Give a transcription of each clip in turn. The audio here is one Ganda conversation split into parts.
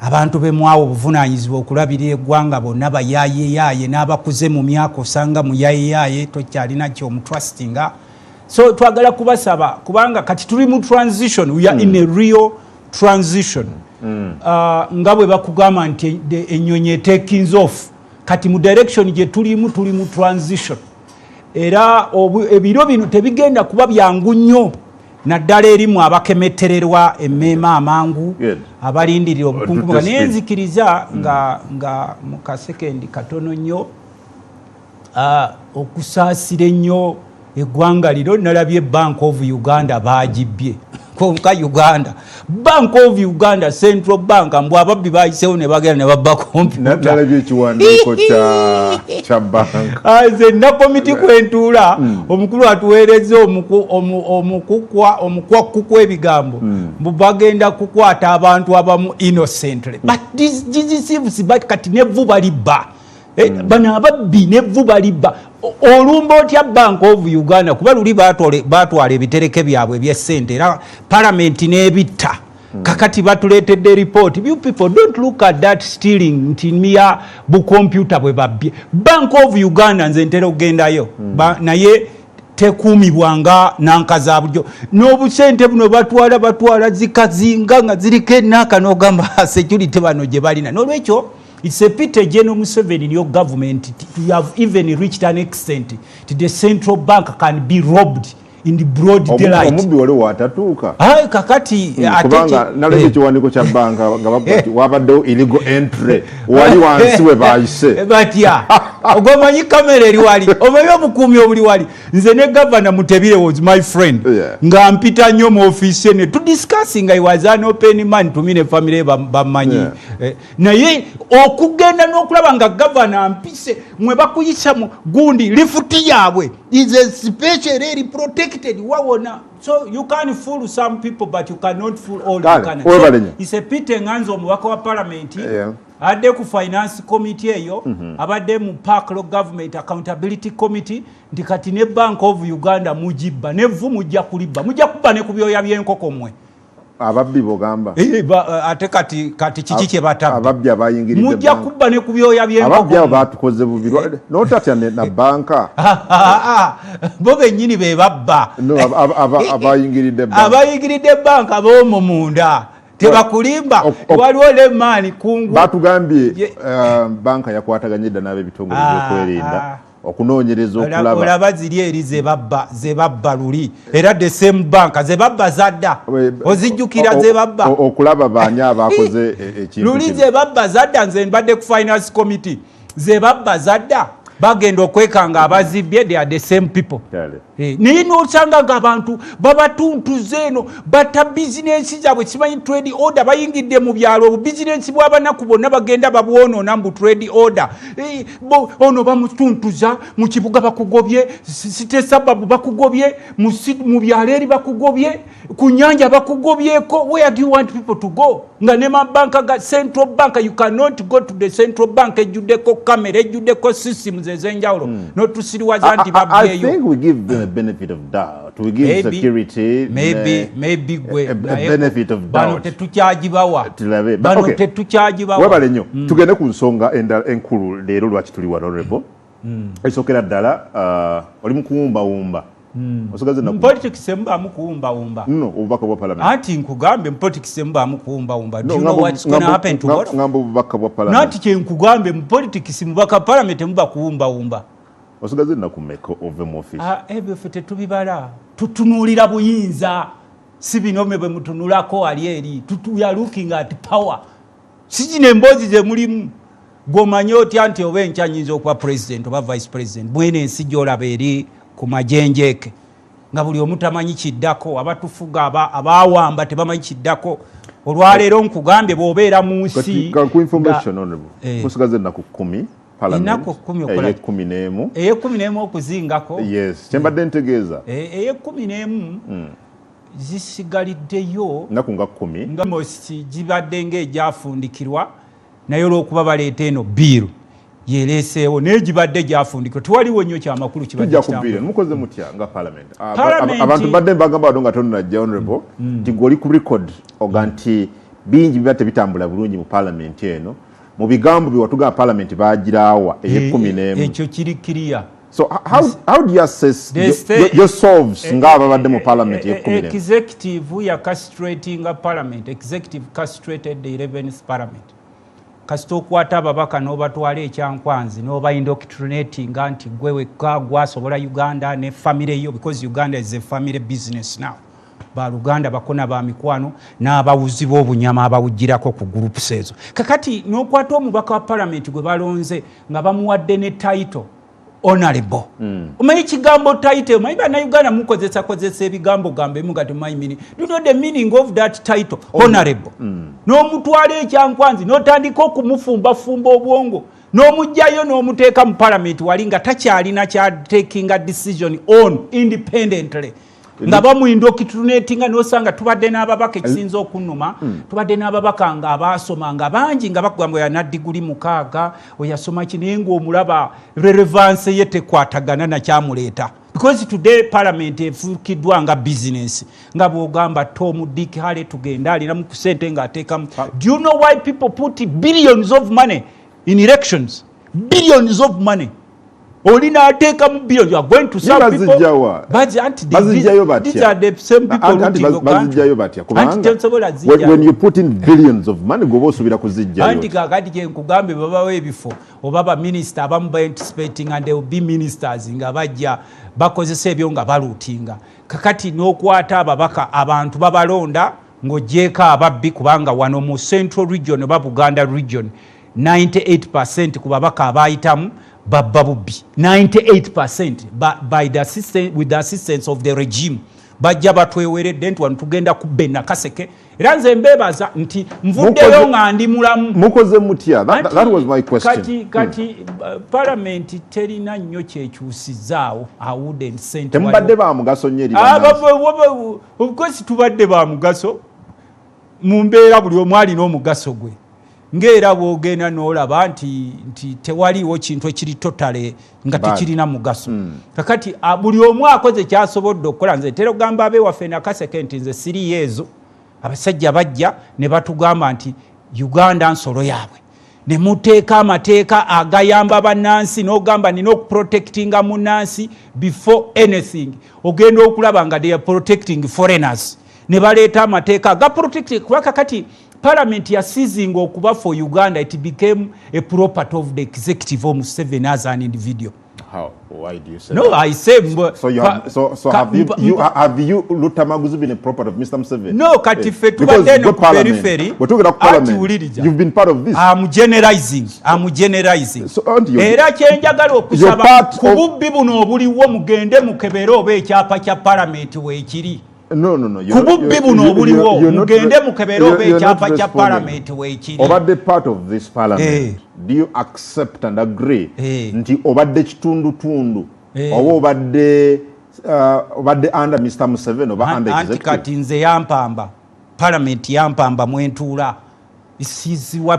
Abantu bemwawo obuvunanyizibwa okulabirira eggwanga bonna bayayeyaaye, n'abakuze mu myaka osanga muyayeyaaye, tokyalina kyomutrustinga. So twagala kubasaba, kubanga kati tuli mu transition, we are in a real transition. Nga bwe bakugamba nti ennyonyi etaking off, kati mu direction gye tulimu, tuli mu transition. Era ebiro bino tebigenda kuba byangu nnyo, naddala erimu abakemetererwa emmeema amangu, abalindirira obukungubaga. Naye nzikiriza nga mu kasekendi katono nnyo, okusaasira ennyo eggwanga liro, nalabye Bank of Uganda bagibbye. Konka Uganda, Bank of Uganda, Central Bank, mbw ababbi bayisewo ne bagenda ne babba kompyutanalabye ekiwandiiko kya banka. Nze nna komiti kwentuula, omukulu atuweereza omukwakku ebigambo, mbu bagenda kukwata abantu abamu innocently, but these, but kati nevvu balibba. Bano ababbi nevvu balibba. Olumba otya Bank of Uganda? Kuba luli batwala ebitereke byabwe ebyesente, era Palamenti n'ebitta. Kakati batuleetedde report. You people don't look at that stealing nti miya bukompyuta bwe babbye. Bank of Uganda, nze ntera okugendayo, naye tekuumibwa nga nanka za bulijjo. N'obusente buno batwala, batwala zikazinga nga ziriko ennaaka, n'ogamba security bano gye balina. N'olwekyo it's a pity, General Museveni, in your government, you have even reached an extent to the central bank can be robbed in the broad daylight. Omubbi wali watatuuka. Aye, kakati Kubanga nalabye ekiwandiiko kya banka nga bavuga nti wabaddewo illegal entry, wali wansi we bayise. Batya? Ogomanyi kamera eri wali, omanyi obukuumi obuli wali. Nze ne Gavana Mutebire was my friend, nga mpita nnyo mu ofiisi ene tudiscussing. I was an open man to me, ne family bamanyi. Naye okugenda n'okulaba nga gavana mpise, mwe bakuyisa mu gundi, lifuti yaabwe is a special eri protected, wawona. So you can fool some people, but you cannot fool all. Kale, you can. webale nnyo. So, it's a pity nga nze omubaka wa Parliament adde ku finance committee eyo, abadde mu park law government accountability committee, nti kati ne Bank of Uganda mugibba, nevvu mujja kulibba, mujja kubba ne ku byoya by'enkoko mmwe. Ababbi bogamba? Eh, ate kati kiki kye batabba? Ababbi abayingiridde Mujja banka. kubba ne ku byoya Ababbi abo by'enkoko. batukoze bubi. Notatya na banka? Bo bennyini be babba. No, abayingiridde banka. Abayingiridde banka b'omwo munda tebakulimba. Waliwo lemaani kungu. Batugambye banka yakwataganye dda n'ab'ebitongole ebyokwerinda okunoonyereza okulaba. Olaba ziri eri zebabba luli, era the same bank zebabba zadda. Ozijjukira zebabba? Okulaba baani abakoze ekintu Luli kino. zebabba zadda. Nze mbadde ku finance committee. Zebabba zadda, bagenda okwekanga abazibbye, they are the same people. Kale. Naye nosanga nga abantu babatuntuza eno, batta bizinensi zaabwe, simanyi trade order, bayingidde mu byalo, obubizinensi bw'abanaku bonna bagenda babwonoona mbu trade order. Ono bamutuntuza mu kibuga, bakugobye city suburb, bakugobye mu byalo eri, bakugobye ku nyanja, bakugobyeko. Where do you want people to go nga ne mabanka ga central bank, you cannot go to the central bank, ejjuddeko kamera, ejjuddeko systems ez'enjawulo, n'otusiriwaza nti I babbyeyo? think we give them a benefit of doubt. We give Maybe. security Maybe, maybe gwe a naye benefit of bano doubt. tetukyagibawa. Tulabe. Bano Okay. tetukyagibawa. Webale nnyo. Tugende ku nsonga endala enkulu leero lwaki tuli wano, Honorable. Esookera ddala, oli mu kuwumbawumba, osigaze Mu politics emubaamu kuwumbawumba. No, obubaka bwa Parliament. Anti nkugambe, mu politics emubaamu kuwumbawumba. Do No, you know what's gonna happen tomorrow? Ngamba obubaka bwa Parliament. Nanti kyenkugambe, mu politics, mubaka Parliament muba kuwumbawumba. Osigaze ennaku mmeka ove mu office? Ah, ebyo ffe tetubibala, tutunuulira buyinza, si binome bwe mutunulako wali eri. We are looking at power, si zino emboozi ze mulimu. Gwomanye otya nti oba enkya nyinza okuba president oba vice president? Mwene ensi gyolaba eri ku majenjeeke, nga buli omu tamanyi kiddako. Abatufuga abawamba tebamanyi kiddako. Olwaleero nkugambye, bw'obeera mu nsi Kati ku information, Honorable, Eh. musigaze ennaku 10 Parliament. Ennaku 10 okola ki? Ey'ekumi n'emu. Ey'ekumi n'emu okuzingako. Yes, kyembadde ntegeeza. Ey'ekumi n'emu zisigaliddeyo. Nnaku nga 10. Nga most gibadde ngaegyafundikirwa, naye olwokuba baleeta eno bill yereeseewo, naye gibadde gyafundikirwa, tewaliwo nnyo kyamakulu kibadde Tujja ku kitambula. bill. Mukoze mutya nga Parliament? Parliament- Abantu badde mbagamba wano nga tonajja, Honorable, nti gwe oli ku record oga nti Bingi biba tebitambula bulungi mu parliament eno. Mu bigambo bye watugamba, parliament bagiraawa ey'e 11. Ekyo kiri clear. So how do you assess yourselves ng'ababadde mu parliament ey'e 11? Executive ya castratinga parliament. Executive castrated the 11th parliament. Kasita okwata ababaka n'obatwala ekyankwanzi n'oba indoctrinatinga nti gwe wekka gwasobola Uganda ne family yo, because Uganda is a family business now. Baluganda bakona ba mikwano n'abawuzi b'obunyama abawugirako ku groups ezo. Kakati n'okwata omubaka wa parliament gwe balonze nga bamuwadde ne title honorable. Omanyi ekigambo title? Omanyi Bannayuganda mukozesa kozesa ebigambo gambo emu nga temumanyi meaning. Do you know the meaning of that title, honorable? N'omutwala ekyankwanzi n'otandika okumufumbafumba obwongo n'omugjayo n'omuteeka mu parliament wali nga takyalina kyatekinga decision on independently, nga bamuindoctrinatinga. Nosanga tubadde n'ababaka, ekisinza okunnuma, tubadde n'ababaka nga abaasoma nga bangi, nga bakugamba oyana diguli 6, oyasoma ki, naye ngaomulaba relevance ye tekwatagana nakyamuleeta, because today parliament efuukiddwa nga business, nga bwogamba Tom, Dick, Harry, tugende, alinamu ku sente ng'ateekamu. Do you know why people put billions of money in elections? Billions of money oli n'ateekamu billions. You are going to serve people. Bazijjayo batya? Batya? Kubanga when you put in billions of money, goba osuubira kuzijjayo. Anti kakati kyenkugambe, babawo ebifo oba baminisita abamu ba anticipating and they will be ministers, nga bajja bakozesa ebyo nga balootinga. Kakati n'okwata ababaka, abantu babalonda ng'ogyeko ababbi, kubanga wano mu Central Region oba Buganda Region, 98% ku babaka abayitamu babba bubbi, 98% by the assistance, with the assistance of the regime. Bajja batweweredde nti wano tugenda kubba enakaseke. Era nze mbeebaza nti nvuddeyo nga ndi mulamu. Mukoze mutya? That was my question. Kati parliament terina nnyo kyekyusizaawo. Temubadde ba mugaso nnyo eri? Of course tubadde ba mugaso mu mbeera, buli omu alina omugaso gwe, ngaera bwogenda n'olaba nti tewaliiwo kintu ekiri totally nga tekirina mugaso. Kakati buli omu akoze kyasobodde okukola. Nze ntera okugamba abewaffe Nakaseke nti nze siriyo ezo. Abasajja bajja ne batugamba nti Uganda nsolo yaabwe, ne muteeka amateeka agayamba bannansi, n'ogamba nina okuprotectinga munnansi before anything. Ogenda okulaba nga they are protecting foreigners, ne baleeta amateeka aga protecting, kuba kakati parliament yasizinga okuba for Uganda. It became a property of the executive of Museveni as an individual. How? Why do you say No, that? I say So have you Lutamaguzi been a property of Mr. Museveni? No, kati ffe tubadde eno ku periphery. Ati you've been part of this. I'm generalizing. I'm generalizing. So, era kyenjagala okusaba ku bubbi buno obuliwo, mugende mukebere oba ekyapa kya parliament weekiri. No, no, no. Ku bubbi buno obuliwo, mugende mukebere oba ekyapa kya parliament weekiri. Obadde part of this parliament. Do you accept and agree nti obadde kitundutundu oba obadde under Mr. Museveni oba under executive? Kati nze yampamba, parliament yampamba mwentuula. Isiziwa.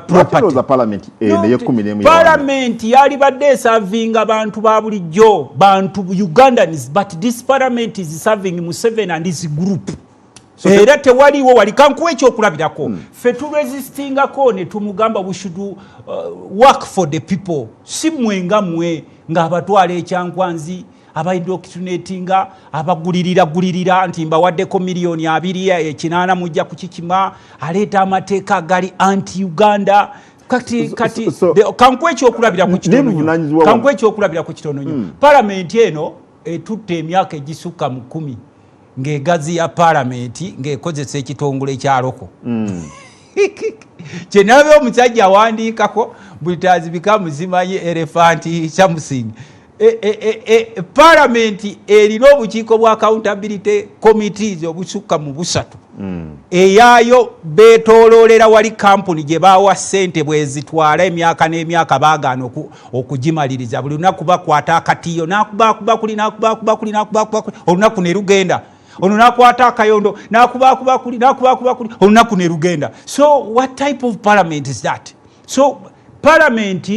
Parliament yalibadde eservinga bantu ba bulijjo, bantu Ugandans, but this parliament is serving Museveni and his group. So era tewaliwo wali. Kankuwa ekyokulabirako. Ffe turesistingako ne tumugamba we should work for the people, si mmwe nga mmwe ng'abatwala ekyankwanzi, abaindoctrinatinga, abagulirira gulirira nti mbawaddeko miliyoni 28 mujja kukikima. Aleeta amateeka agali anti Uganda. Kati kankuwa ekyokulabirako kitono nnyo, kankuwa ekyokulabirako kitono nnyo. Palamenti eno etutte emyaka egisukka mu 10 ng'egaziya palamenti ng'ekozesa ekitongole kya local. Kyenabe omusajja awandiikako buli muzimanyi elephant something. Palamenti erina obukiiko bwa accountability committees obusukka mu busatu. Eyaayo beetooloolera wali kampuni gye bawa ssente bwezitwala emyaka n'emyaka, baagaana okugimaliriza. Buli lunaku bakwata akatiyo nakubakuba kuli, nakubakuba kuli, nakubakuba kuli, olunaku ne lugenda. Ono nakwata akayondo nakubakuba kuli, nakubakuba kuli, olunaku ne lugenda. So what type of parliament is that? So parliament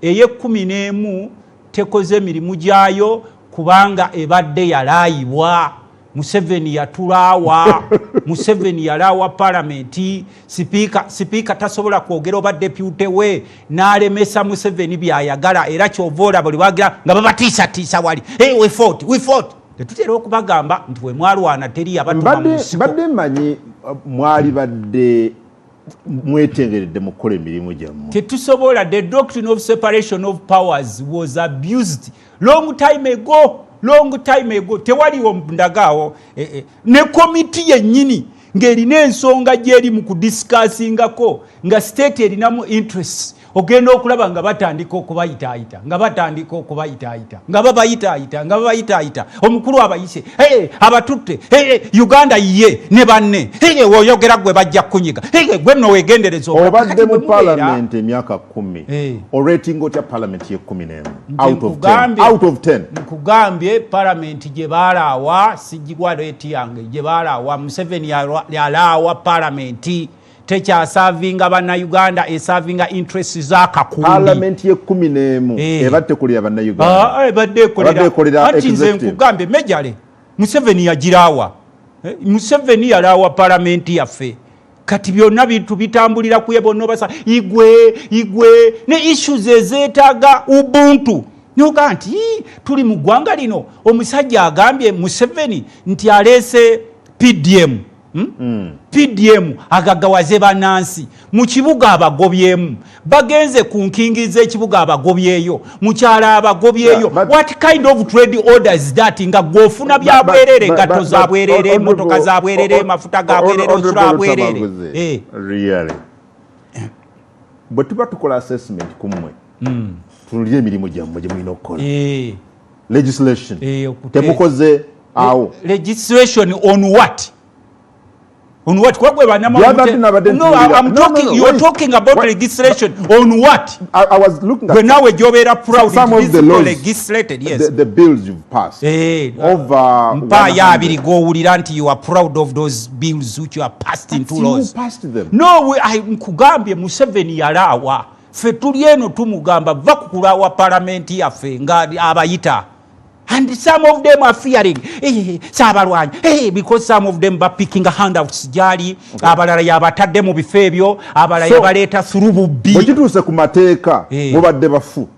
ey'e 11 tekoze emirimu gyayo kubanga ebadde yalaayibwa. Museveni yatulaawa. Museveni yalaawa palamenti. Sipiika tasobola kwogera oba deputy we n'alemesa Museveni byayagala. Era kyova olaba buli wagira nga babatiisatiisa wali, "Hey, we fought, we fought." Tetutera okubagamba nti we mwalwana teri yabatuma mu nsiko. Mbadde mmanyi mwali badde mwetengeredde mu kukola emirimu gyammwe. Tetusobola. The doctrine of separation of powers was abused long time ago, long time ago. Tewaliwo ndagaawo ne komiti yennyini ng'erina ensonga gyeri mu kudiscussingako nga state erinamu interests, ogenda okulaba nga batandika okubayitaayita, nga batandika okubayitaayita, nga babayitaayita, nga babayitaayita. Omukulu abayise, "Hey, abatutte, hey, Uganda ye ne banne. Hey, woyogera gwe bajja kukunyiga. Hey, gwe nno wegendereza." Obadde mu palamenti emyaka 10. Oratinga otya palamenti ye-11 out of 10? Out of 10. Nkugambye, palamenti gye baalaawa sigigwa rate yange. Gye baalaawa, Museveni yalaawa palamenti, tekyaservinga Bannayuganda, eservinga interest z'akakundi. Palamenti ye-11 ebadde tekolera Bannayuganda? Ah, ebadde ekolera anti nze nkugambye mejale Museveni yagiraawa. Museveni yalaawa palamenti yaffe. Kati byonna bintu bitambulira kuye bonna obasa igwe igwe ne issues ezeetaaga ubuntu noga nti tuli mu ggwanga lino. Omusajja agambye Museveni nti aleese PDM, PDM agaggawaze bannansi mu kibuga, abagobyemu, bagenze ku nkingi z'ekibuga, abagobyeyo mukyalo, abagobyeyo. What kind of trade orders that nga gwofuna byabwerere, engatto zabwerere, emotoka zabwerere, mafuta gabwerere, osula abwerere? Really, bwe tuba tukola assessment ku mmwe, tunulire emirimu gyammwe gye mulina okukola. Legislation temukoze awo. Legislation on what? On what? Kwa gwe no, I'm talking, you're talking about what? Legislation on what? I was looking at gwe nawe gyobeera proud. Some of the laws legislated, yes. The bills you've passed. Over mpaayo 20 g'owulira nti you are proud of those bills which you are passed into laws. You passed them. No, nkugambye Museveni yalaawa. Ffe tuli eno tumugamba va ku kulaawa palamenti yaffe nga abayita, and some of them are fearing, saabalwanyi, because some of them bapicking handouts gyali. Abalala yabatadde mu bifo ebyo, abalala yabaleeta through bubbi. Bwe kituuse ku mateeka, mubadde bafu.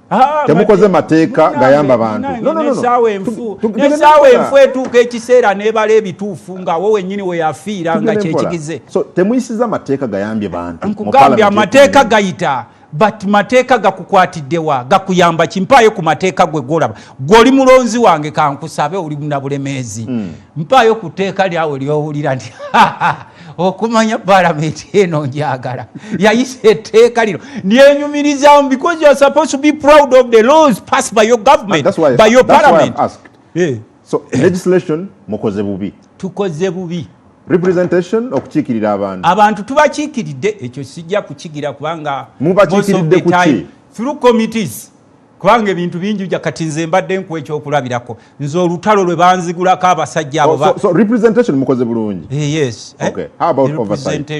Temukoze mateeka gayamba bantu. Nesaawa enfu, nesaawa enfu etuuka ekiseera nebala ebituufu nga wo wennyini we yafiira nga kyekigize. So temuyisiza mateeka gayambye bantu? Nkugambye amateeka gayita, but mateeka gakukwatiddewa? Gakuyamba kimpaayo ku mateeka gwe golaba gwe oli mulonzi wange, kankusabe, oli munabulemeezi. Mpaayo ku tteeka lyawe lyowulira nti okumanya palamenti eno njagala yayisa etteeka lino lyenyumirizamu, because you are supposed to be proud of the laws passed by your government, by your parliament. So legislation mukoze bubi? Tukoze bubi. Representation, okukiikirira abantu? Abantu tubakiikiridde, ekyo sijja kukigira kubanga Mubakiikiridde kuki? Through committees, kubanga ebintu bingi ja kati nze mbadde nkuwa ekyokulabirako, nze olutalo lwe banzigulako abasajja abo. So representation mukoze bulungi? Yes. Okay. How about oversight?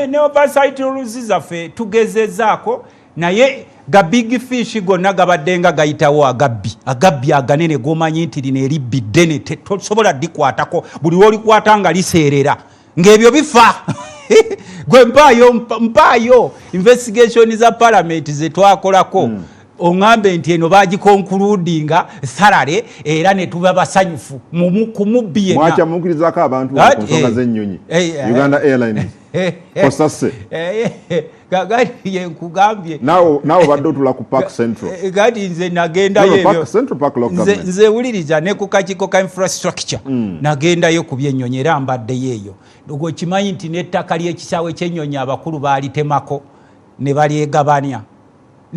Ne oversight oluzi zaffe tugezezaako, naye ga big fish gonna gabadde nga gayitawo, agabbi, agabbi aganene gomanyi nti lino eribbi ddene, tosobola dikwatako, buli lwolikwata nga liseerera ng'ebyo bifa. Gwe mpaayo, mpaayo investigation za parliament zetwakolako. Oŋŋambe nti eno bagiconcludinga thoroughly era ne tuba basanyufu ku mubbi. Yenna abantu ku nsonga z'ennyonyi, Uganda Airlines osase. Kakati yenkugambye. Naawe obadde otula ku Park Central. Kati nze nagendayo, nze wuliriza, ne ku kakiiko ka infrastructure nagendayo ku byennyonyi era mbaddeyo eyo. Okimanyi nti n'ettaka ly'ekisaawe ky'ennyonyi abakulu baalitemako ne balyegabanya?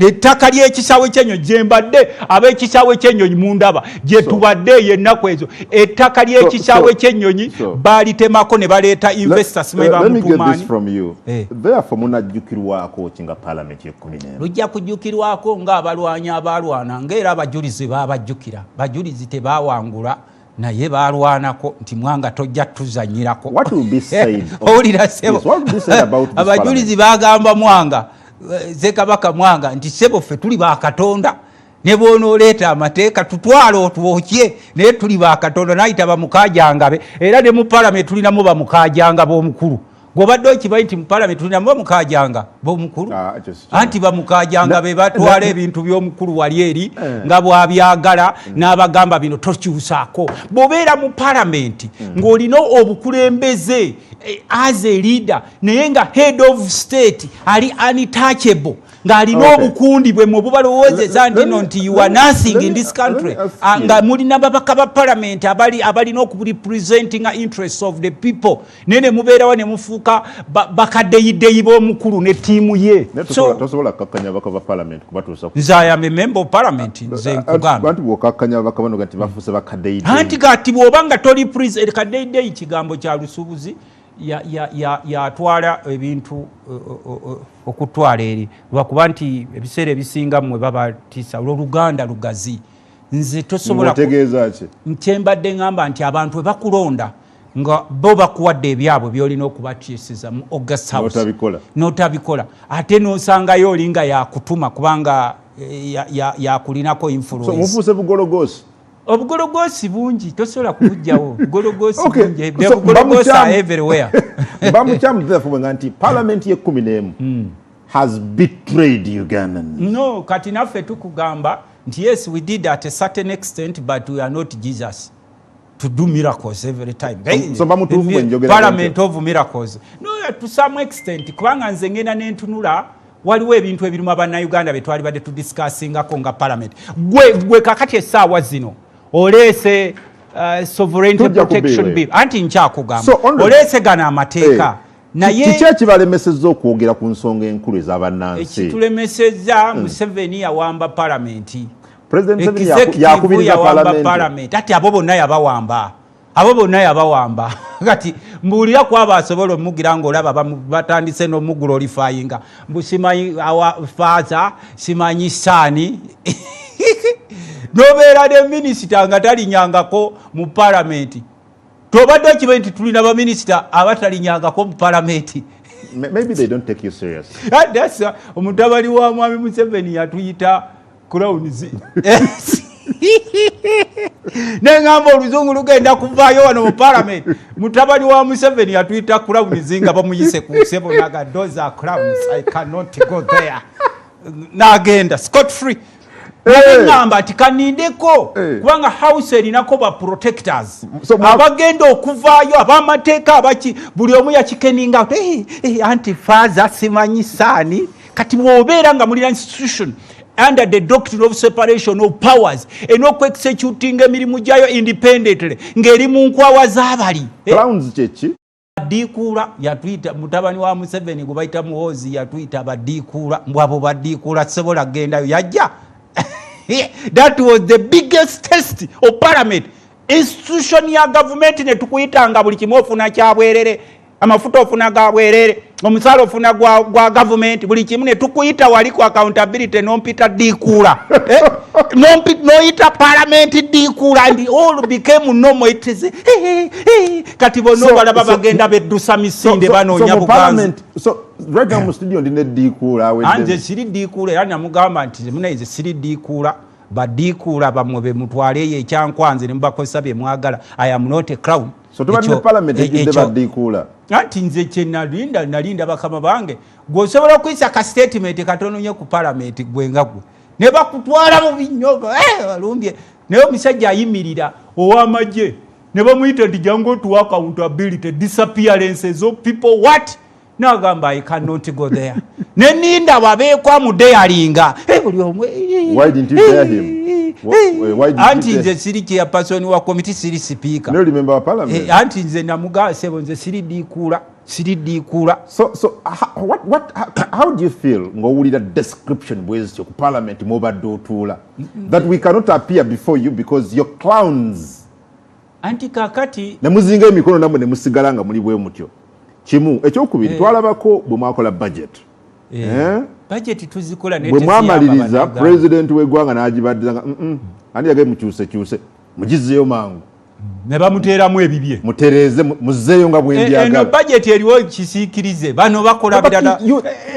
Ettaka ly'ekisaawe ky'ennyonyi gyembadde, ab'ekisaawe ky'ennyonyi mundaba gye tubadde eyo ennaku ezo, ettaka ly'ekisaawe ky'ennyonyi baalitemako ne baleeta investors. Bamutumaani. Therefore munajjukirwako ki nga parliament ye-11? Lujja kujjukirwako ng'abalwanyi abalwana, ng'era abajulizi baabajjukira. Bajulizi tebawangula naye balwanako nti Mwanga tojja tuzanyirako. Owulira sebo, abajulizi bagamba Mwanga, Zekabaka Mwanga, nti sebo ffe tuli bakatonda. Ne bw'onooleeta amateeka tutwale otwokye, naye tuli bakatonda. Nayita bamukajangabe, era ne mu palamenti tulinamu bamukajanga b'omukulu. Gwobadde okimanyi nti mu palamenti tulinamu bamukajanga b'omukulu? Ah, ekyo si kimanyi. Anti bamukajanga be batwala ebintu by'omukulu wali eri nga bw'abyagala n'abagamba bino tokyusaako. Bw'obeera mu palamenti ng'olina obukulembeze as a leader, naye nga head of state ali untouchable, ng'alina obukundi bwe mwe bubalowoozeza nti no, nti you are nothing in this country. Let me ask Ah, you. nga mulina babaka ba palamenti abalina okurepresentinga interests of the people, naye ne mubeerawo ne mufuuka bakaddeyideyi b'omukulu ne ttiimu ye. Naye So tosobola kukakkanya ababaka ba parliament kubatuusa ku nze I am a member of parliament, nze nkugamba. Anti bw'okakkanya ababaka bano nti bafuuse bakaddeyideyi. Anti kati bw'oba nga toli kaddeyideyi kigambo kya lusuubuzi, yatwala ebintu okutwala eri, lwakuba nti ebiseera ebisinga mmwe babatiisa olwoluganda lugazi. Nze tosobola Ng'otegeeza ki? Kyembadde ŋŋamba nti abantu bwe bakulonda nga bo bakuwadde ebyabwe byolina okubatiisiza mu August House. N'otabikola. N'otabikola, ate n'osangayo oli nga yakutuma kubanga yakulinako So influence. Mufuuse bugologoosi. Obugologoosi bungi, tosobola kubugjawo bugologoosi bungi. So, Bugologoosi are everywhere. Bamukyamu therefore nga nti parliament ye-11 has betrayed Ugandans. No, kati naffe tukugamba nti yes, we did at a certain extent, but we are not Jesus to do miracles every time. So mba mutuufu bwe njogera? Parliament of miracles, no, to some extent, kubanga nze ngenda nentunula, waliwo ebintu ebirimu abannayuganda betwali badde tudiscussingako nga parliament. Gwe kakati essaawa zino oleese Sovereignty Tujja Protection kubiwe. Bill, anti nkyakugamba So, oleese gano amateeka naye Kiki ekibalemesezza okwogera ku nsonga enkulu ez'abannansi? Ekitulemesezza, Museveni yawamba palamenti. President Museveni Executive yakubiriza yawamba parliament. Parliament, ati abo bonna yabawamba, abo bonna yabawamba. Kati mbuulira kwabo asobola omugira ngaolaba batandise n'omuglorifyinga mbu simanyi our father, simanyi son, nobeera ne minisita nga talinyangako mu palamenti. Tobadde okimanyi nti tulina baminisita abatalinyangako mu palamenti? Maybe they don't take you serious. Ah, omutabani wa mwami Museveni yatuyita clowns, neŋamba oluzungu lugenda kuvaayo wano mu parliament. Mutabani wa Museveni yatuyita clowns nga bamuyise ku nsebo, naga, "Those are clowns, I cannot go there," nagenda scot free. Naŋŋamba nti kanindeko kubanga house erinako ba protectors So abagenda okuvaayo ab'amateeka abaki, buli omu yakikeninga, "Hey, hey, anti father, simanyi son." Kati bw'obeera nga mulina institution under the doctrine of separation of powers enokuexecutinga emirimu gyayo independently ng'eri mu nkwawa z'abali. Clowns kyeki? Badiikuula yatuyita, mutabani wa Museveni gwe bayita Muhoozi yatuyita badiikuula, mbwabo badiikuula, sobola gendayo. Yajja. That was the biggest test of parliament, institution ya gavumenti, ne tukuyitanga buli kimu ofuna kyabwerere, amafuta ofuna ga bwerere, omusaala ofuna gwa gavumenti, buli kimu, ne tukuyita wali ku accountability nompita diikuula. Eh? Noyita parliament diikuula, and all became normal. It is, kati bonna obalaba bagenda beddusa misinde, banoonya mu buganzi. So right now mu studio ndi ne diikuula awedde. Nze siri diikuula, era namugamba nti munaye nze siri diikuula, badiikuula bammwe bemutwale eyo ekyankwanze ne mubakozesa bye mwagala. I am not a clown. So tubadde ne parliament ejjudde badiikuula. Anti nze kyenalinda, nalinda bakama bange. Gwe osobola okuyisa ka statement katono nnyo ku parliament, gwe nga gwe, ne bakutwala bubi nnyo, balumbye. Naye omusajja ayimirira ow'amagye ne bamuyita nti jangu otuwa accountability, disappearances of people, what, nagamba, "I cannot go there." Neninda babeeko amudaringa. Buli omu Why didn't you dare him? Why did you Anti dare- nze siri chairperson wa committee, siri speaker. No, remember our parliament. Anti nze namugaa, sebo, nze siri diikuula, siri diikuula. So how do you feel ng'owulira description bwezityo ku parliament mwobadde otuula, that we cannot appear before you because you're clowns? Anti kakati Ne muzinga emikono nammwe ne musigala nga muli bwe mutyo. Kimu. Ekyokubiri, twalabako bwe mwakola budget. Eh? Budget tuzikola naye Bwe teziyamba mwamaliriza, Bannayuganda. president w'eggwanga n'agibaddiza nga, ani yagaye mukyuse kyuse mugizeeyo mangu." Ne bamuteeramu ebibye. Mutereeze, muzeeyo nga bwendyagala. Eno budget eriwo kisiikirize, bano bakola birala.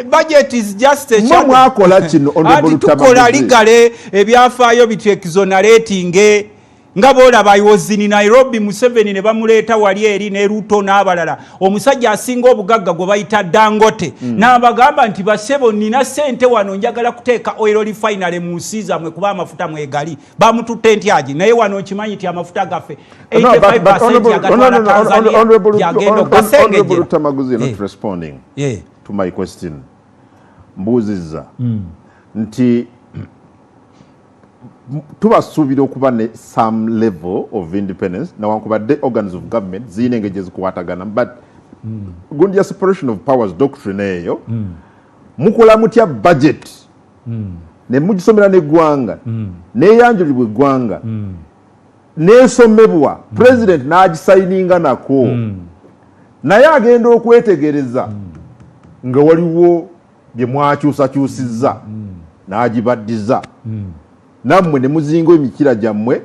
Budget is just a shadow. Mwakola kino. Anti tukola ligale ebyafaayo bitu exonerating nga boolaba. I was in Nairobi, Museveni ne bamuleeta wali eri ne Ruto n'abalala, omusajja asinga obugagga gwe bayita Dangote. N'abagamba nti, "Basebo, nina sente wano, njagala kuteeka oil refinery mu nsi zammwe kuba amafuta mwegali." Bamututte ntyagi, naye wano okimanyi nti amafuta gaffe 85 yagatwala Tanzania, yagenda okugasengejera. To my question, mbuuzizza nti tubasuubira okuba ne some level of independence nawankubadde organs of government ziyina engeri gyezikwatagana, but gundi ya separation of powers doctrine eyo, mukola mutya budget ne mugisomera neggwanga, neyanjulibwa eggwanga, nesomebwa, president n'agisayininga nako, naye agenda okwetegereza nga waliwo bye mwakyusakyusizza, n'agibaddiza, nammwe ne muzinga emikira gyammwe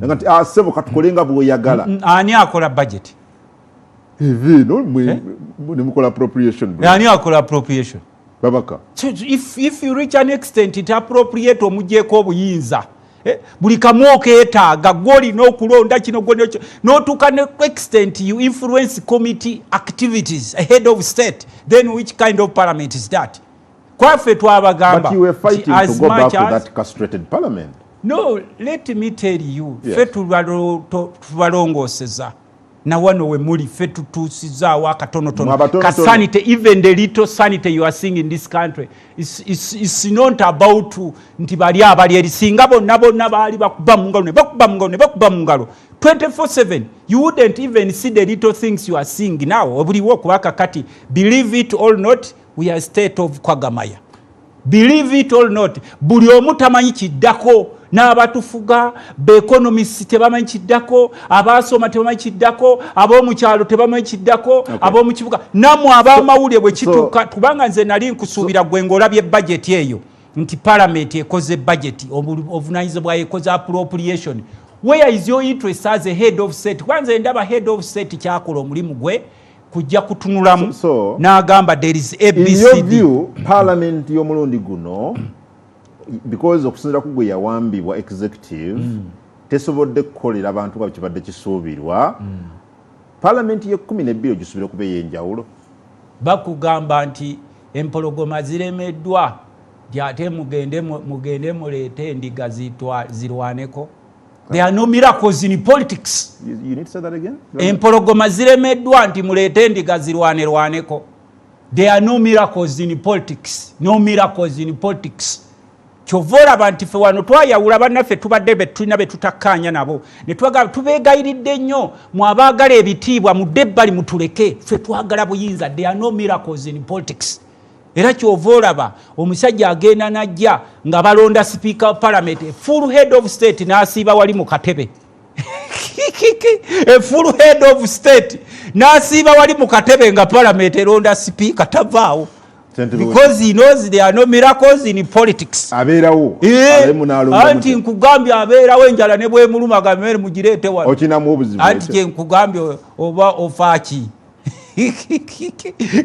nga nti, "Ah, ssebo, katukole nga bw'oyagala"? Ani akola budget? Eno ne mukola appropriation. Ani akola appropriation? Babaka. So if you reach an extent nti appropriate omugyeko obuyinza, buli kamu okeetaaga, gwolina okulonda kino, n'otuuka ne extent you influence committee activities, a head of state, then which kind of parliament is that? Kwaffe twabagamba. But you were fighting to go back to that castrated parliament. No, let me tell you. Ffe tubalongooseza na wano we muli, ffe tutuusizaawo akatonotono ka sanity. Even the little sanity you are seeing in this country is not about nti bali abali eri. Singa bonna bonna baali bakuba mu ngalo ne bakuba mu ngalo ne bakuba mu ngalo 24/7, you wouldn't even see the little things you are seeing now obuliwo, kuba kakati, believe it or not, we are state of quagmire. Believe it or not, buli omu tamanyi kiddako, n'abatufuga ba economist tebamanyi kiddako, abasoma tebamanyi kiddako, ab'omukyalo tebamanyi kiddako, ab'omukibuga, nammwe ab'amawulire bwe kituuka. Kubanga nze nali nkusuubira gwe ng'olabye budget eyo nti palamenti ekoze budget, obuvunanyizibwa ekoze appropriation, where is your interest as a head of state? Kuba nze ndaba head of state kyakola omulimu gwe kujja kutunulamu n'agamba there is ABCD. Parliament y'omulundi guno, because okusinzira ku gwe yawambibwa executive, tesobodde kukolera abantu nga kibadde kisuubirwa. Palamenti ye-12 ogisuubira okuba ey'enjawulo? Bakugamba nti empologoma ziremeddwa, nti ate mugende mugende muleete endiga zirwaneko. There are no miracles in politics. You need to say that again? Empologoma ziremeddwa, nti muleete endiga zirwanerwaneko. There are no miracles in politics, no miracles in politics. Kyova olaba nti ffe wano twayawula bannaffe, tubadde betulina betutakkaanya nabo ne twagala tubeegayiridde nnyo, mwabaagala ebitiibwa mudde ebbali mutuleke, ffe twagala buyinza. There are no miracles in politics. Era kyova olaba omusajja agenda najja nga balonda speaker of parliament, full head of state n'asiiba wali mu katebe, a full head of state n'asiiba wali mu katebe nga parliament eronda speaker, tavaawo because he knows there are no miracles in politics. Abeerawo. Anti nkugambye abeerawo, enjala ne bwemuluma gamere mugireete wano. Okinamu obuzibu. Anti kyenkugambye, oba ofaaki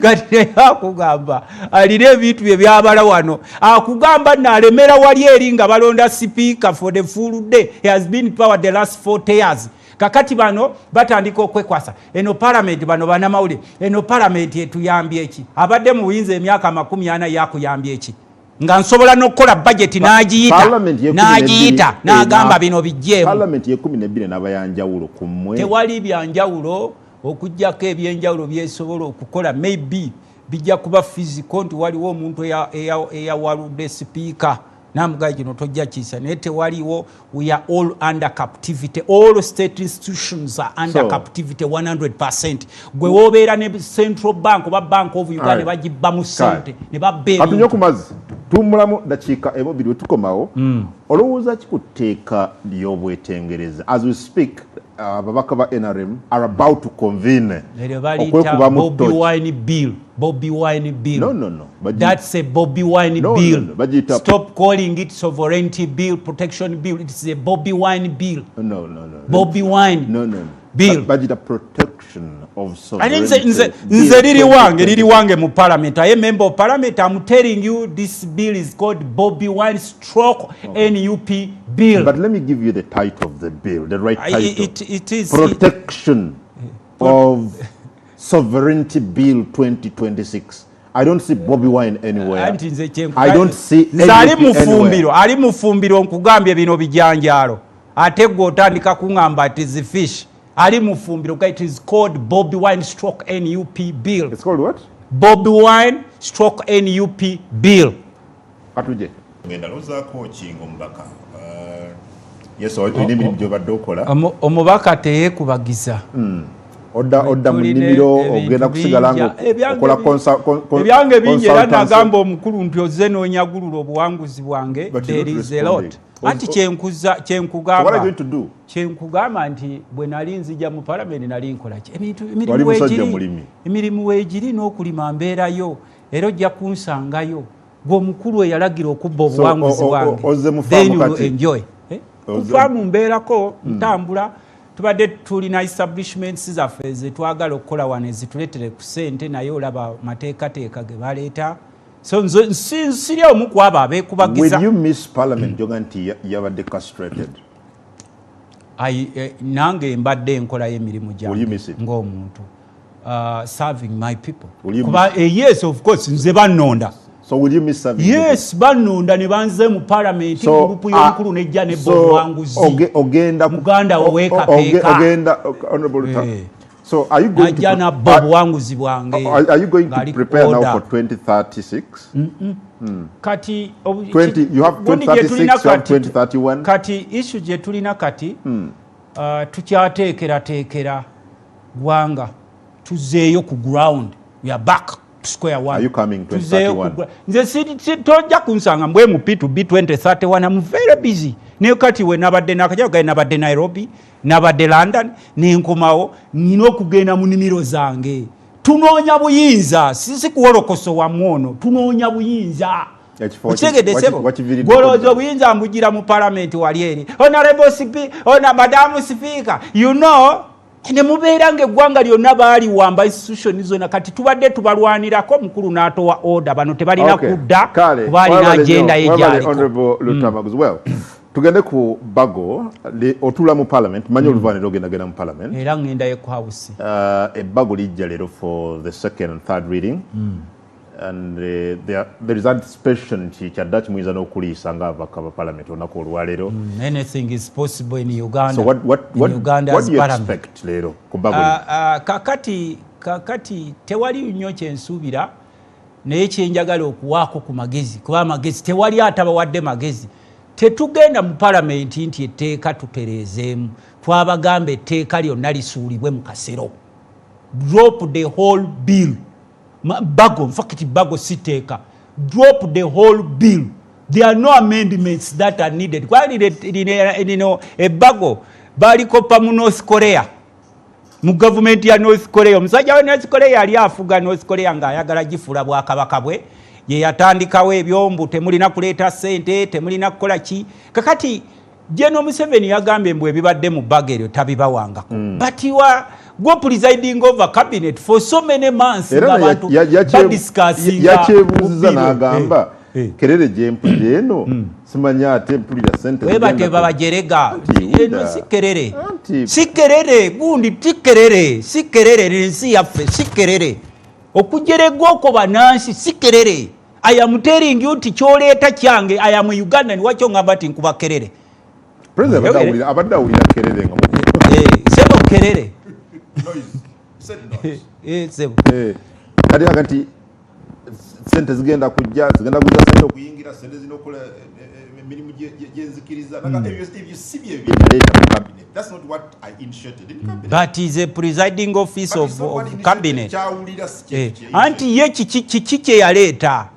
kati naye akugamba alina ebintu bye byabala wano, akugamba naalemera wali eri nga balonda speaker for the full day. He has been power the last 40 years. Kakati bano batandika okwekwasa eno palamenti, bano banamawulire, eno palamenti etuyambye eki? Abadde mu buyinza emyaka 40, yakuyambye eki? Nga nsobola n'okukola bajeti n'agiyita n'agiyita n'agamba bino bijjeemu. Palamenti ye-12 n'abayanjawulo ku mmwe? Tewali byanjawulo okugjako ebyenjawulo byesobola okukola, maybe bijja kuba physical, nti waliwo omuntu eyawaludde sipiika namugaye kino tojja kiisa, naye tewaliwo. We are all under captivity. All state institutions are under captivity 100. Gwe wobeera ne central bank oba Bank of Uganda ne bagibbamu sente ne babba. Katunywe ku mazzi, tuwummulamu dakiika emu bbiri, wetukomawo. Olowooza ki ku tteeka ly'obwetengereza as we speak? Ababaka ba NRM are about to convene. Eryo baliyita Bobi Wine bill. Bobi Wine bill. No. That's a Bobi Wine No, bill. No. Bagiyita Stop calling it sovereignty bill, protection bill. It's a Bobi Wine bill. No. Bobi Wine No. bill. Bagiyita Protection of Ate Sovereignty nze Bill nze liri wange, liri 2026. wange mu parliament. I am member of parliament. I'm telling you, this bill is called Bobi Wine stroke NUP bill. But let me give you the title of the bill, the right title. It is Protection of Sovereignty Bill 2026. I don't see Bobi Wine anywhere. Anti nze I don't see nze ali NUP anywhere. Mufumbiro, ali mufumbiro. Nkugambye bino bijanjaalo, ate gwe otandika kuŋŋamba it is fish. Ali mufumbiro. It is called Bobi Wine stroke NUP bill. It's called what? Bobi Wine stroke NUP bill. Katuje. Ngenda lozaako ki ng'omubaka? Yes, olina emirimu gy'obadde okola. Omubaka teyeekubagiza. Odda mu Tulina nnimiro, ebintu ogenda kusigala bingi. nga okola Ebyange bingi era consultancy. nagamba omukulu nti ozze n'onyagulula obuwanguzi bwange. But you're There not is a lot. responding. Anti So what are you kyenkugamba going to do? kyenkugamba nti bwe nali nzija mu palamenti, nali nkola ki? Ebintu Wali emirimu musajja weegiri, mulimi. Emirimu weegiri n'okulima mbeerayo, era ojja kunsangayo. Gwe omukulu eyalagira okubba obuwanguzi bwange, Ozze mu then faamu you kati? enjoy. Eh? Ku faamu mbeerako, ntambula. Tubadde tulina establishments zaffe zetwagala okukola wano ezituleetere ku ssente, naye olaba mateekateeka ge baleeta. So nze siri omu ku abo abeekubagiza. Will you miss parliament? Joga nti yabadde castrated. Nange mbadde nkolayo emirimu Will you gyange miss it? ng'omuntu, serving my people. Will you Kuba, yes, of course, nze bannonda. So will you miss serving? Yes, bannonda ne banze mu parliament, gurupu y'omukulu nejja nebba obuwanguzi. Ogenda Muganda oweekapeeka. Ogenda, honorable Lutalo. Eh. So are you going Najja to nabba obuwanguzi bwange. Are you going to Ng'ali prepare now order. for 2036? Kati 20, you have gundi gye 2036, tulina you have kati- 2031. Kati issue gye tulina kati, tukyateekerateekera ggwanga, tuzeeyo ku ground. We are back to square one. Are you coming Tuzeeyo ku 2031? Nze tojja kunsanga mbwe mu P2B 2031. I'm very busy. Naye kati we nabadde nakajaga, nabadde Nairobi, nabadde London, nenkomawo, nina okugenda mu nimiro zange. Tunoonya buyinza, sisi kuwolokoso wamu ono, tunoonya buyinza. Ekifo Okitegedde, ssebo? Wakiviiriddeko Gwolowooza ddala. obuyinza mbugira mu palamenti wali eri honorable ona madamu speaker, ne mubeera ng'eggwanga lyonna baaliwamba, institution zonna. Kati tubadde tubalwanirako, mukulu n'atowa order, bano tebalina kudda Kale, kuba alina webale agenda nnyo, ye webale, gy'aliko. Honorable Lutamaguzi. Well, tugende ku bago. Otuula mu parliament, manyi oluvannyuma ogendagenda mu parliament. Era ŋŋendayo ku house. Ebbago lijja leero for the second and third reading and there is anticipation nti kyaddaaki muyinza n'okuliisa ng'ababaka ba parliament olunaku olwaleero. Anything is possible in Uganda. So In Uganda's what do you parliament. expect leero ku bbago lino? Kakati tewali nnyo kyensuubira, naye kyenjagala okuwaako ku magezi, kuba amagezi tewali atabawadde magezi. Tetugenda mu palamenti nti etteeka tutereezeemu. Twabagamba etteeka lyonna lisuulibwe mu kasero. Drop the whole bill. Bago, in fact bago si tteeka. Drop the whole bill. There are no amendments that are needed, kuba lino ebbago balikopa mu North Korea, mu gavumenti ya North Korea. Omusajja we North Korea yali afuga North Korea ng'ayagala gifuula bwakabaka bwe, ye yatandikawo ebyombu temulina kuleeta ssente, temulina kukola ki. Kakati General Museveni yagambye mbu ebibadde mu bbago eryo tabibawangako. But you are go presiding over cabinet for so many months Era ng'abantu badiscussinga yakyebuuziza ku bill. n'agamba, "Kerere gye mpulira eno simanyi, ate mpulira sente Webate zigenda babajerega. Anti, wulira. Eno si kerere. Anti Si kerere gundi, si kerere, si kerere. Ensi yaffe si kerere. Okujerega okwo bannansi si kerere. I am telling you nti kyoleeta kyange. I am Ugandan. Wakyo ngamba nti nkuba kerere. President abadde awulira kerere nga Sebo, kerere. Noise. Said noise. Sebo. Kati aga nti sente zigenda kujja, zigenda kujja sente okuyingira, sente zina okukola emirimu gyenzikiriza. Ebyo si bye byenaleeta mu cabinet. That's not what I initiated in cabinet. But is a presiding office But it's not what of initiated. cabinet. Kyawulira si kye Anti ye kiki kye yaleeta?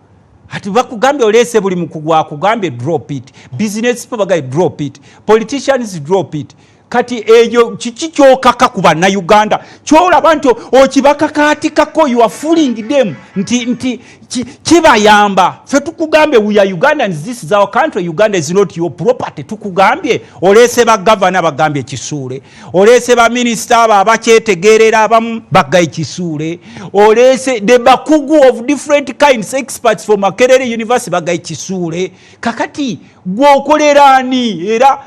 Ati bakugambye oleese, buli mukugu akugambye drop it, business people bagambye drop it, politicians drop it. Kati eyo kiki kyokaka ku Bannayuganda kyolaba nti okibakakaatikako? You are fooling them nti kibayamba. Fe tukugambye, we are Ugandans, this is our country. Uganda is not your property. Tukugambye, oleese bagavana, bagambye kisuule. Oleese baminisita abo abakyetegerera, abamu baggaye kisuule. Oleese the bakugu of different kinds, experts from Makerere University, baggaye kisuule. Kakati gwokolera ani? Era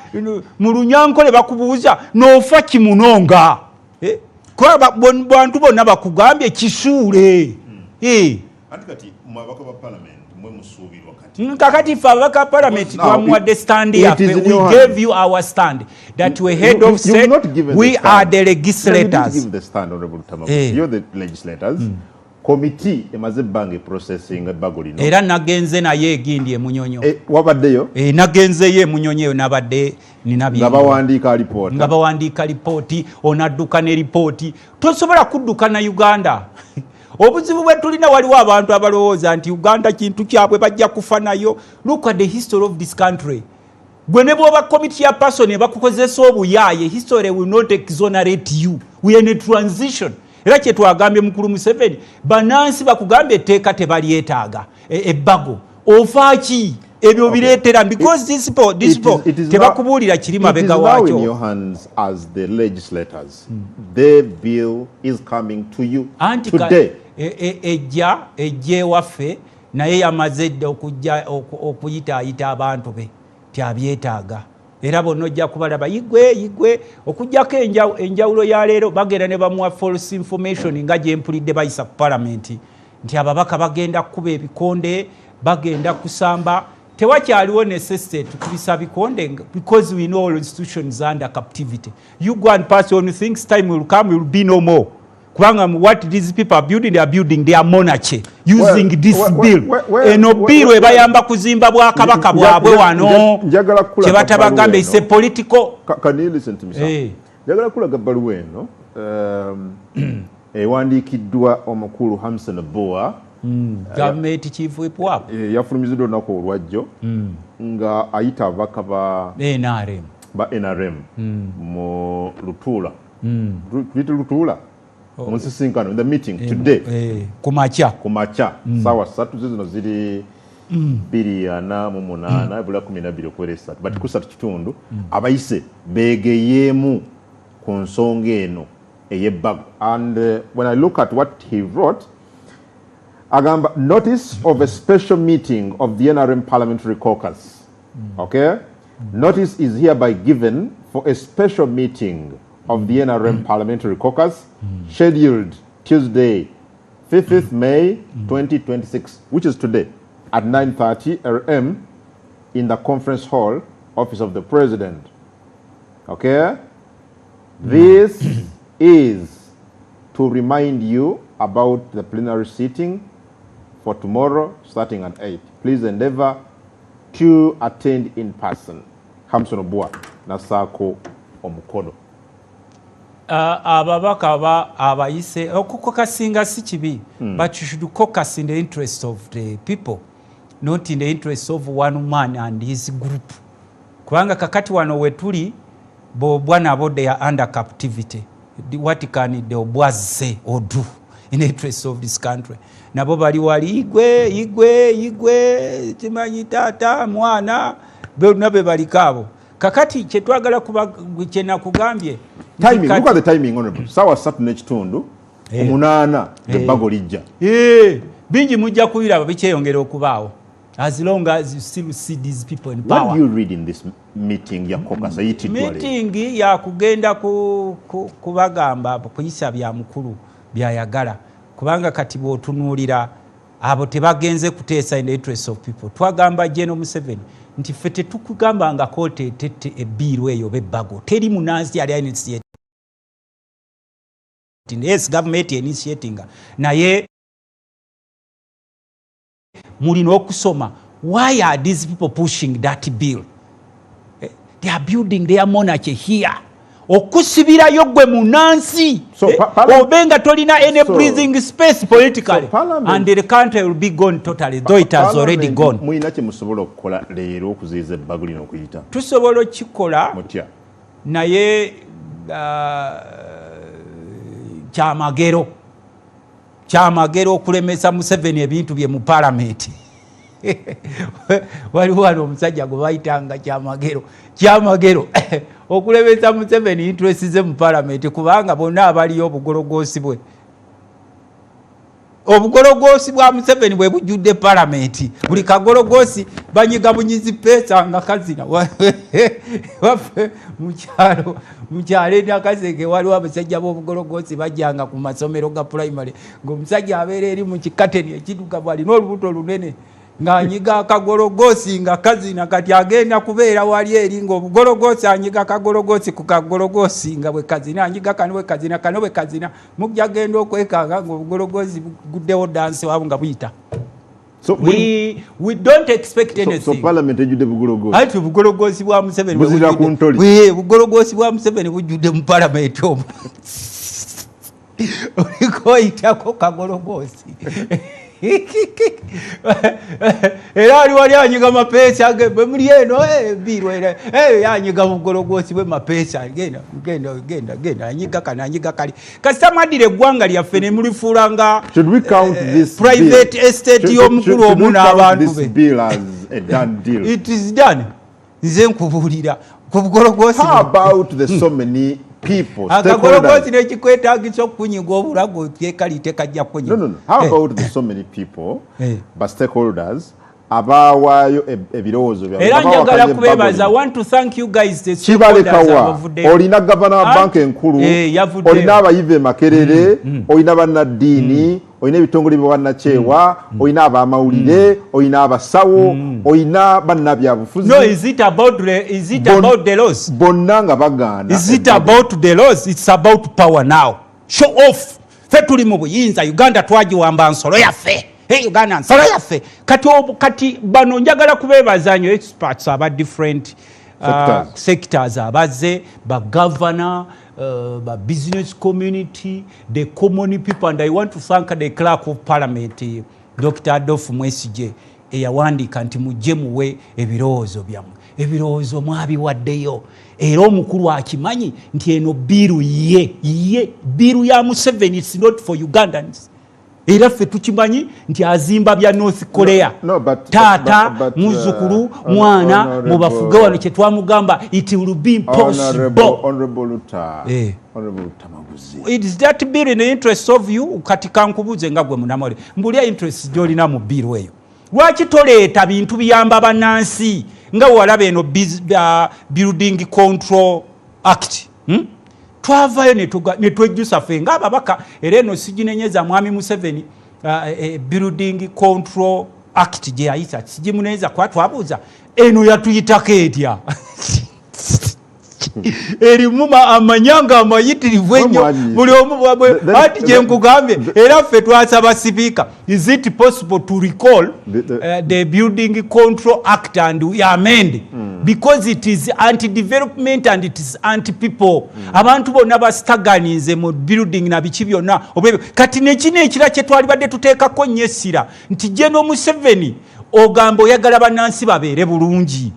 mu Lunyankole bakubuuza n'ofa kimunonga. Eh? Kuba bantu bonna bakugambye kisuule. Eh. Anti kati mwe ababaka ba parliament, mwe musuubirwa kati. Kakati ffe ababaka ba parliament twamuwadde stand yaffe. We gave you our stand that we head of state, we are the legislators. No, the stand, Honorable. Eh. You're the legislators. Committee emaze ebbanga eprocessing ebbago lino. Era nagenze naye egindi eMunyonyo. E, wabaddeyo? E, nagenzeyo eMunyonyo eyo, nabadde nina. Nga bawandiika alipoota. Nga bawandiika lipooti. Onadduka ne lipooti, tosobola kudduka na Uganda. Obuzibu bwe tulina, waliwo abantu abalowooza nti Uganda kintu kyabwe, bajja kufa nayo. Look at the history of this country. Gwe ne bwoba committee ya person ebakukozesa obuyaaye, history will not exonerate you. We are in a transition. Era kyetwagambye mukulu Museveni, bannansi bakugambye etteeka tebalyetaaga, ebbago ofaaki ebyo bireetera, because these people tebakubuulira kiri mabega waakyo. Your hands as the legislators. The bill is coming to you today. Ejja ewaffe, naye yamaze dda okujja okuyitaayita abantu be tyabyetaaga. Era bonna ojja kubalaba yigwe yigwe, okugjako enjawulo ya leero, bagenda ne bamuwa false information nga gyempulidde bayisa ku palamenti nti ababaka bagenda kukuba ebikonde, bagenda kusamba. Tewakyaliwo necessity tukubisa bikonde because we know all institutions under captivity. You go and pass on things, time will come, will be no more, kubanga what these people are building, they are building their monarchy using this bill. Eno bill ebayamba kuzimba bwakabaka bwabwe wano. Kyebatabagambe is a political Can you listen to me? Hey. Njagala kulaga bbaluwa eno ewandiikiddwa omukulu Hamson Obua. Gavumenti chief whip wabo. Yafulumiziddwa olunaku olwajjo nga ayita ababaka ba NRM. Ba NRM mu lutuula, tuyite lutuula, mu nsisinkano, in the meeting today. Eh, ku makya. Ku makya, saawa 3 zino ziri 248 bula 12 okuwera 3, but ku 3 kitundu abayise beegeyeemu ku nsonga eno ey'ebbago. And when I look at what he wrote, agamba, "Notice of a special meeting of the NRM Parliamentary Caucus." Okay, "Notice is hereby given for a special meeting of the NRM Parliamentary Caucus scheduled Tuesday, 5th May 2026, which is today, at 9:30 am in the conference hall, Office of the President." Okay, "This is to remind you about the plenary sitting for tomorrow starting at 8. Please endeavor to attend in person. Hamson Obua nasaako omukono. Ababaka abayise okucaucusinga si kibi, but you should caucus in the interest of the people, not in the interest of one man and his group, kubanga kakati wano wetuli bobwa nabo they are under captivity. What can the Obwas say or do in the interest of this country? Nabo bali wali igwe igwe igwe, kimanyi taata mwana, bonna be baliko abo. Kakati kyetwagala, kyenakugambye. Timing, look at the timing, honorable. Saawa 3 n'ekitundu, 8:00 ebbago lijja. Bingi mujja kubiraba bikyeyongera okubaawo as long as you still see these people in power. What do you read in this meeting ya caucus eyitiddwa leero? Meeting yakugenda kubagamba kuyisa bya mukulu byayagala, kubanga kati bw'otunuulira abo tebagenze kuteesa in the interest of people. Twagamba General Museveni nti ffe tetukugambangako oteetette ebbiiru eyo oba ebbago, teri munansi yali initiating. Yes, government initiatinga, naye mulina okusoma why are these people pushing that bill? Eh, they are building their monarchy here, okusibirayo gwe munansi. So, eh, obe nga tolina any breathing space politically, So and the country will be gone totally, though it has already Parliament, gone. Mulina kye musobola okukola leero okuziyiza ebbago lino okuyita? Tusobola okukikola. Mutya? Naye kyamagero, kyamagero okulemesa Museveni ebintu bye mu palamenti. Waliwo wano omusajja gwe bayitanga Kyamagero. Kyamagero okulemesa Museveni interest ze mu palamenti, kubanga bonna abaliyo obugologoosi bwe, obugologoosi bwa Museveni bwe bujjudde palamenti. Buli kagologoosi banyiga bunyizi peesa nga kazina. Waffe mukyalo, mukyalo enakaseke, waliwo abasajja b'obugologoosi bajjanga ku masomero ga primary, ng'omusajja abeera eri mu kikateni ekiddugavu, alina olubuto lunene, ng'anyiga akagologoosi nga kazina. Kati agenda kubeera wali eri ng'obugologoosi anyiga kagologoosi ku kagologoosi nga bwe kazina, anyiga kano bwe kazina, kano bwe kazina. Mujja genda okwekanga ng'obugologoosi buguddewo dansi waabwe nga buyita. So, we don't expect anything. So parliament ejjudde bugologoosi. Anti obugologoosi bwa Museveni buzira ku ntoli. Bugologoosi bwa Museveni bujjudde mu parliament omwo, oliko oyitako kagologoosi era ali wali anyiga mapeesa ge bwe muli eno biirwa era anyiga bugologoosi bwe mapeesa. Genda, genda, genda, genda, anyiga kano, anyiga kali. Kasita mwaddira eggwanga lyaffe ne mulifuula nga Should we count this private estate y'omukulu omu n'abantu be. Bill as a done deal? It is done. Nze nkubuulira ku bugologoosi. How about the so many people? Akagologoosi nekikwetagisa okukunyiga obulago kyekali tekajja kunyiga. No, no, no. How about the so many people, but stakeholders abawaayo ebirowoozo? Byabwe, era njagala kubebaza, want to thank you guys. Kibalekawa? Olina gavana wa banka enkulu, olina abayivu e Makerere, olina bannaddiini, olina ebitongole byabannakyewa, olina abamawulire, olina abasawo, olina bannabyabufuzi. No, is it about the, is it about the laws? Bonna nga bagaana. Is it about the laws? It's about power now. Show off. Ffe tuli mu buyinza. Uganda twagiwamba, nsolo yaffe. Hey, Uganda nsolo yaffe. Kati, kati bano njagala kubeebaza nnyo, experts aba different sectors, sectors abazze, bagavana, ba business community, the common people. And I want to thank the clerk of parliament, Dr. Adolf Mwesige, eyawandiika nti mujje muwe ebirowoozo byammwe. Ebirowoozo mwabiwaddeyo, era omukulu akimanyi nti eno bill ye ye bill ya Museveni. It's not for Ugandans. Era ffe tukimanyi nti azimba bya North Korea. No, but, taata, muzzukulu, mwana mubafuge wano. Kyetwamugamba, it will be impossible. Honorable Lutta, Honorable Luttamaguzi. Is that bill in the interest of you? Kati kankubuuze nga gwe munamawulire, mbulya interest gyolina mu bill eyo. Lwaki toleeta bintu biyamba bannansi nga walaba eno Building Control Act, Twavayo ne twejjusa ffe ng'ababaka, era eno siginenyeza mwami Museveni. Building Control Act gye yayisa sigimuneneza, kuba twabuuza eno yatuyitako etya, erimu amanyanga amayitirivu ennyo. Buli omu ati kyenkugambye, era ffe twasaba sipiika, is it possible to recall the Building Control Act and we amend, because it is anti development and it is anti people. Abantu bonna basitaganinze mu building na biki byonna. Kati nekino ekira kyetwalibadde tuteekako nnyo essira nti General Museveni, ogamba oyagala bannansi babeere bulungi,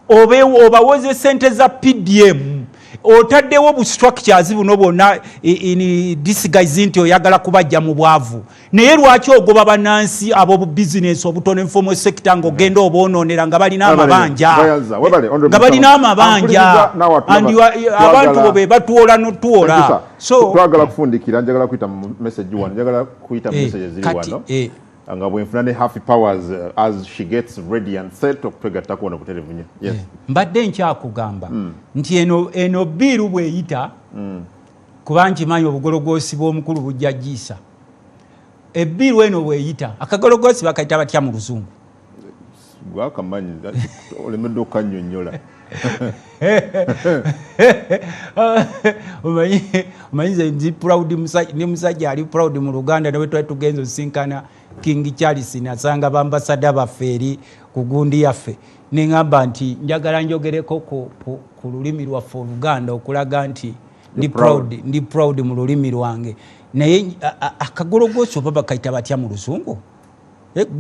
obawoze sente za PDM, otaddewo bu structures buno bwonna in disguise nti oyagala kubajja mu bwavu, naye lwaki ogoba bannansi ab'obu bizinesi obutono, informal sector, ng'ogenda oboononera nga balina amabanja, nga balina amabanja, abantu bo be batuwola notuwola? So twagala kufundikira. Njagala kuyita mu message wano, njagala kuyita mu message ziri wano nga bwenfuna ne Happy Powers as she gets ready and set okutwegattako wano buterevu nnyo. Yes. Mbadde nkyakugamba nti eno bill bweyita, kuba nkimanyi obugologoosi bw'omukulu bujja giisa. Ebill eno bweyita, akagologoosi bakayita batya mu Luzungu? Gwakamanyi, olemedde okukanyonyola. Omanyi nze ndi proud, ndi musajja ali proud mu Luganda. Newe twali tugenza osinkana King Charles, nasanga bambasada baffe eri ku gundi yaffe, neŋŋamba nti njagala njogereko ku lulimi lwaffe Oluganda okulaga nti ndi proud, ndi proud mu lulimi lwange. Naye akagologoosi oba bakayita batya mu Luzungu?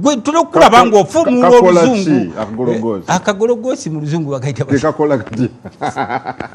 Gwe tuli okulaba ngaofuumula Kakola ki Oluzungu. akagologoosi? Akagologoosi mu Luzungu bakayita batya? Kekakola kati.